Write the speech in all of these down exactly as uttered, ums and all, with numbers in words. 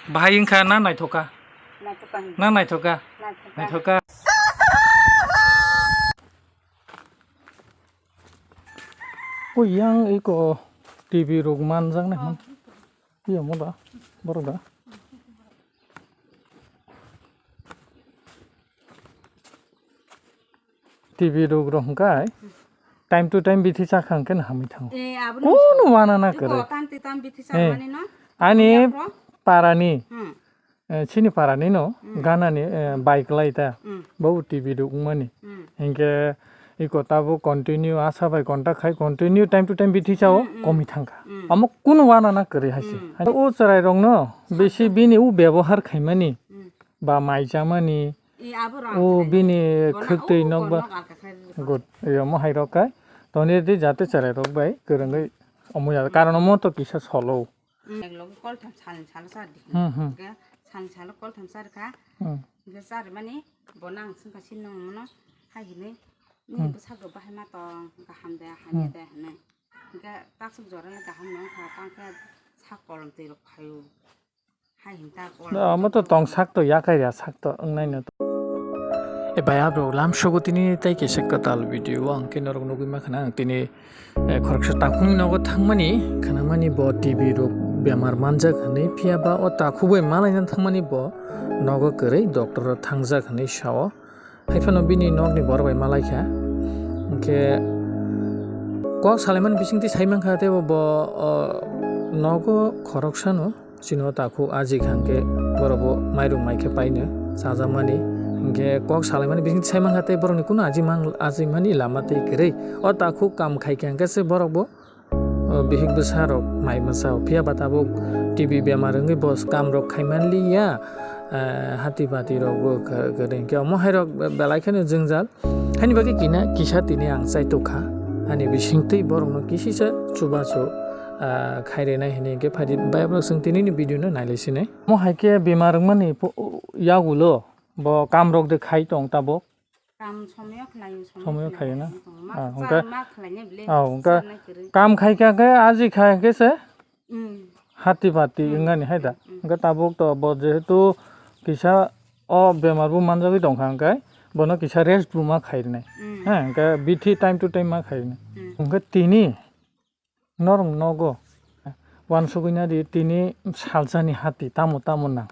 Bahai wngkha na naithoka? Naithoka. Na naithoka? Naithoka. Naithoka. O yang iko T V rok manjaknai man. Iya mo da, borok da. T V rok rok hwnkhe time to time bithi chakha hwnkhe no hamwi thango. Eh, abono kunu wana na kwrwi. Tang te tam bithi Eh, chakmani no. Ani Yapro? Parani, Hmm. eh, chini parani no, Hmm. ganani, eh, bai kwlai ta. Hmm. Bo T V rok wngmani. Hmm. Hinkhe iko tabuk continue asa bai contact khai continue time to time bithi chao Hmm, hmm. komi thangkha. Hmm. Amo kunu wana na kwrwi haise. Hmm. O chwrai rokno bisi bini u bebohar khaimani Hmm. ba mai chamani. E, abo rang O khlainai. Bini Bono khwtwi o nok ba borno alka khlai rwkha. Good. Yo mo hai rok kai. Toni di jate chwrai rok bai kwrwngwi omo ya. Karon omo to kisa solo. Mm. Ek logi kol tham sal sal sa di. Hmm, hmm. Ga sal sal kol tham sar kha. Hmm. Ga sar mani bo nang sing ka sin nang mono hai hini. Ni Hmm. bwsa go bahai ma tong kaham de hamya Hmm. de hene. Ga taksuk jora le kaham nang kha tang khe sak kolom twi rok phaio. Hai him ta kol. Da, omo to tong sak to yakai ya sak to wngnai no. E bai abrok lam sogo tini tai kisa kwtal video ang khe norok nugwi ma khana ang tini, eh, khoroksa takhukni nogo thangmani khanamani bo T B rok bemar manjak hinwi phiya ba o takhuk bai malaina thangmani bo nogo kwrwi doctor o thangjak hinwi sao. Haiphano bini nokni borok bai malaikha. Hinkhe kok salaimani bisingtwi saimankha teibo bo, o, nogo khoroksano. Chini o takhuk ajik hwnkhe borok bo mairung maikhe paino chajakmani. Hinkhe kok salaimani bisingtwi saimankha tei borokni kunu ajimang-, ajimani lama tei kwrwi. O takhuk kam khaikha hwnkhe se borok bo, o, bihik bwsa rok mai mwchao. Phiya ba tabuk T B bemar wngwi bo kam rok khaimanliya, eh, hati bati rok bo kha-, kwrwi. Hinkhe omo hai rok belai kheno jwngjal. Hani bagwi kina kisa tini ang chaitok kha. Ani bisingtwi borokno kisisa chubachu, ah, khairwnai hinwi hinkhe phaidi bai borok chwng tinini video no nailai sinai. Mo hai khe bemar wngmani po-, yagulo bo kam rok de khai tong tabuk. Kam somoyo khlai, somoyo Somoyo khlai khlai na? tong. Ma Ah, char hwnkhe ma khlai ne bile, Ah, hwnkhe char nai kwrwi. kam khai kha khe aji khai khe se? Mm. Hati pati Mm. wngani hai da. Mm, mm. Hwnkhe tabuk to bo jehetu kisa o bemar bo manjagwi tongkha hwnkhe bono kisa rest bo ma khairwnai. Mm. He, hwnkhe bithi time to time ma khairwnai. Mm. Hwnkhe tini norok nogo wansugwi nadi tini salsani hati tamo tamo nang.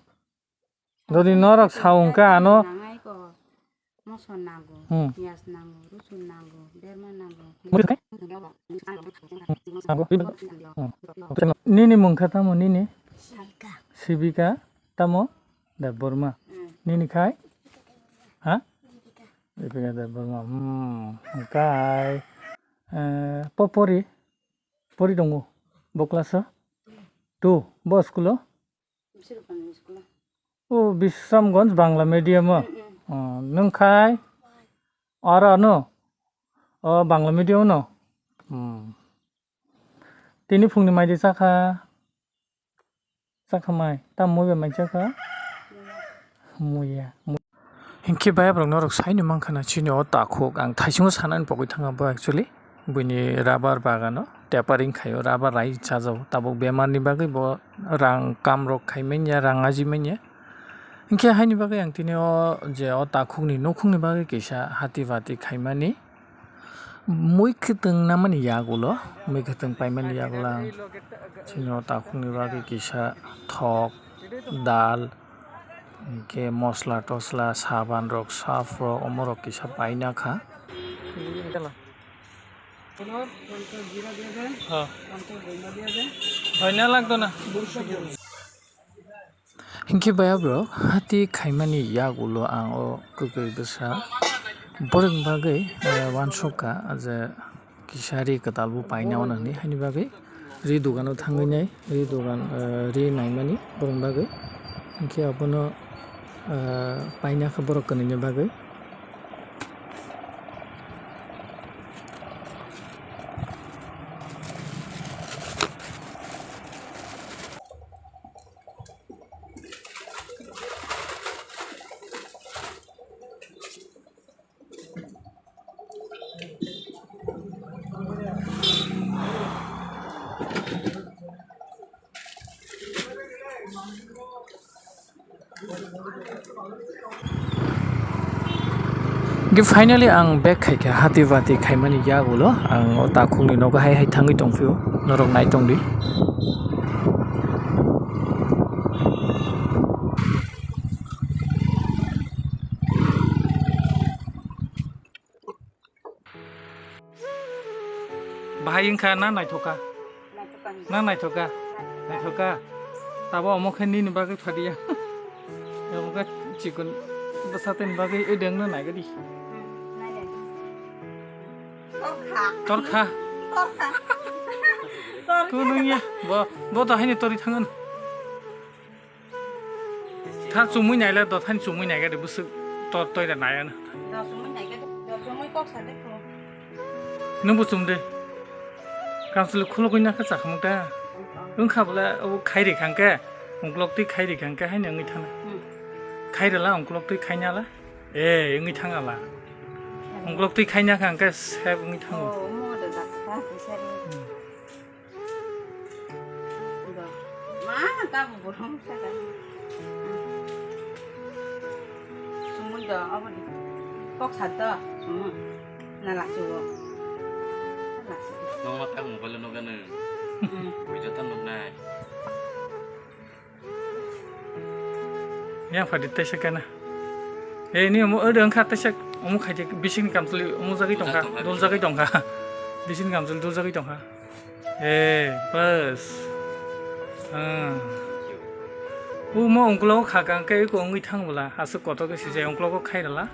Jodi norok sao hwnkhe ano Nangai ko, moso nango, Hmm. piyaj nango, rosun nango, derma nango. Mui khe? Nango. Hmm. Nini mung khe tamo nini? Sibika. Sibika tamo? Debbarma. Hmm. Nini khai? Ha? Dipika Debbarma. Hmm. Hwnkhe, eh, po pori? Pori tongo? Bo class o? Two. Bo school o? Bisramganj Bangla medium o? Mm, mm. Oh, nwng khai? Aro ano? Oh, Bangla medium no? Hmm. Tini phungni mai de chakha? Chakha mai? Tam moi bai mai chakha? Muya. Hinkhe bayap rok norok saino mankha na chini o takhuk ang thaisingo sanani pogwi thangkha bo actually. Buini rubber bagano tapering khaio, rubber rai chajao. Tabuk bemarni bagwi bo rang kamrok khaimanya, rang ajimanya. Hinkhe haini bagwi ang tini o je o takhukni nukhungni bagwi kisa hati bati khaimani. Mui khwtwng namani yagulo, mui khwtwng paimani yagulo ang chini o takhukni bagwi kisa thok, dal, hinkhe mosla tosla, saban rok, surf rok, omo rok kisa paina kha. Hinkhe bayap rok hati khaimani yagulo ang o kwkwi bwsa borokni bagwi, eh, uansukha je kisa ri kwtal bo paina hwnwi haini bagwi. Ri dogano thangwi nai, ri dogan, eh, ri naimani borokni bagwi. Hinkhe abono, eh, paina kha borok kwnwini bagwi. Hwnkhe finally ang back khaikha hati bati khaimani yagulo, ang o takhukni nogo hai hai thangwi tongphio, norok nai tongdi. Bahai wngkha na naithoka? Naithoka. Na naithoka? Naithoka. Naithoka. Tabo omo khe nini bagwi phadiya. Omo khe chikon bwsateni bagwi edeng no naigadi. Hmm, nainai. Torkha. Torkha. Torkha. Torkha. Kunungya. Bo, bo dahai ni tori thangan. Tha chumui naila do, thani chumui naiga de bwswk tor toira nai ano. Do chumui naiga de, do chumui kok sa de kho. Nwng bo chum de. Kamchwlwi khulugwi nakha chakhamung ta. Wngkha bwle abo khairi khangkhe, ungkulok twi khairi khangkhe haino wngwi thana. Hmm. Khairila ungkulok twi khainala. Eh, wngwi thangala. Hmm. Ungkulok twi khaina khangkhe sep wngwi thango. Oh, mo de da kha, kisa de. Hmm. Ma, ta bo borong sa ka. Sumui do, abo di. Kok sa do, sumui. Na la su bo. Na la su. Nong ma tak mobile no gana. Hmm. Bui jota nong nai. Yang phadi taisa kana. Eh, ni omo ode wngkha taisa omo khaide bisingni kamchwlwi omo jagwi tongkha, dol jagwi tongkha. Bisingni kamchwlwi dol jagwi tongkha. Eh, bas. Ah. Omo ungkulogo khakang khe eko wngwi thang bwla aswk kotor khe sijai ungkulogo khairala.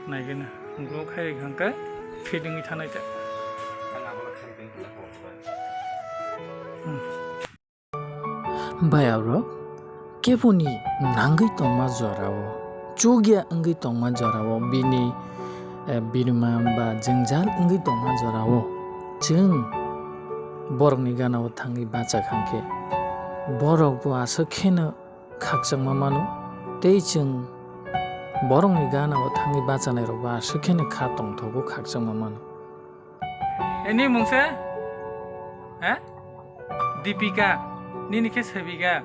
Naigwino ungkulogo khairi khang khe fit wngwi thanai ta. Hmm. Bai aborok keboni nangwi tongma jorao, chukya wngwi tongma jorao, bini, eh, birma ba jwngjal wngwi tongma jorao chwng borokni ganao thangwi bacha khankhe borokbo aswk kheno khakchangma mano, tei chwng borokni ganao thangwi bachanairokbo aswk kheno kha tongthogo, khakchangma mano. Eni mung se? He? Dipika. Nini khe Sebika.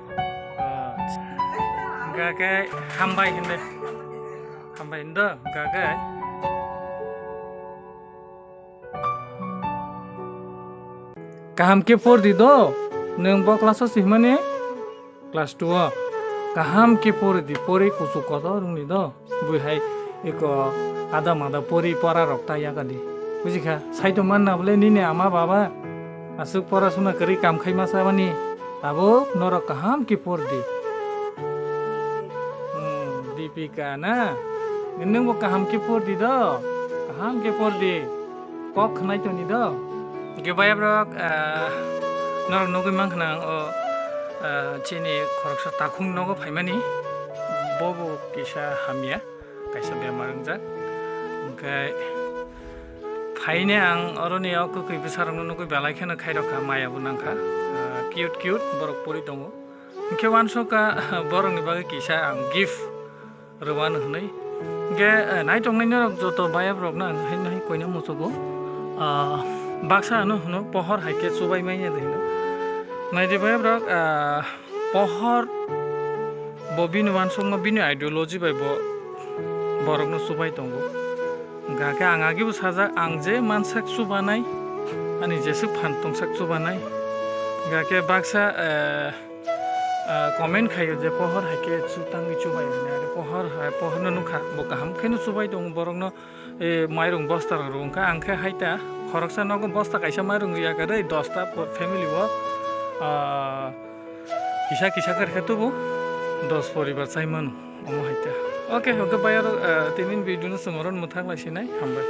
Hwnkha khe hambai hinde. Hambai hindo, hwnkha khe. Kaham khe por di do. Nwng bo class o si hwnmani? Class two o kaham khe pori di, pori kuchuk kotor wngni do, bui hai eko ada mada pori pora rok ta yaga di, buji kha? Sai tong man na bole nini ama baba aswk pora suna kwrwi kam khai ma sa mani, tabuk norok kaham khe por di. Hmm, Dipika na, nwng bo kaham khe por di do, kaham khe por di. Kok khnai toni do. Hwnkhe bayabrok, ah, norok nugwi mankha nang o, ah, chini khoroksa takhuk nogo phaimani. Bobo kisa hamya, kaisa bemar wngjak. Hwnkhe phaine ang oroni o kwkwi bwsarokno nugwi belai kheno khairokha, maya bo nangkha. Ah, cute cute borok pori tongo. Hwnkhe uansukha borokni bagwi kisa ang gift rwano hwnwi. Hwnkhe, eh, naitongnai norok joto bayabrokno ang haino hai koina muchugo. Ah, baksa ano hwno pohor hai khe chubai manya de hwno. Naidi bayabrok, ah, pohor bo bini uansukma bini ideology bai bo borokno chubai tongo. Hwnkha khe ang agibo sajak, ang je mansak chubanai, ani jeswk phan tongsak chubanai. Hwnkha khe baksa, eh, Ah, comment khaio je pohor hai khe chu tangwi chubai hwnwi, aro pohor hai, pohorno nukha, bo kaham kheno chubai tongo, borokno, eh, mairung bosta rok rw wngkha, ang khe hai ta khoroksa nogo bosta kaisa mairung rwya kha dei, dosta po-, family o, ah, kisa kisa kar khe tubu dos poribar chai mano, omo hai ta. Okay, okay, bai aro, ah, tini video no chwng oro mwthang lai sinai, hambai.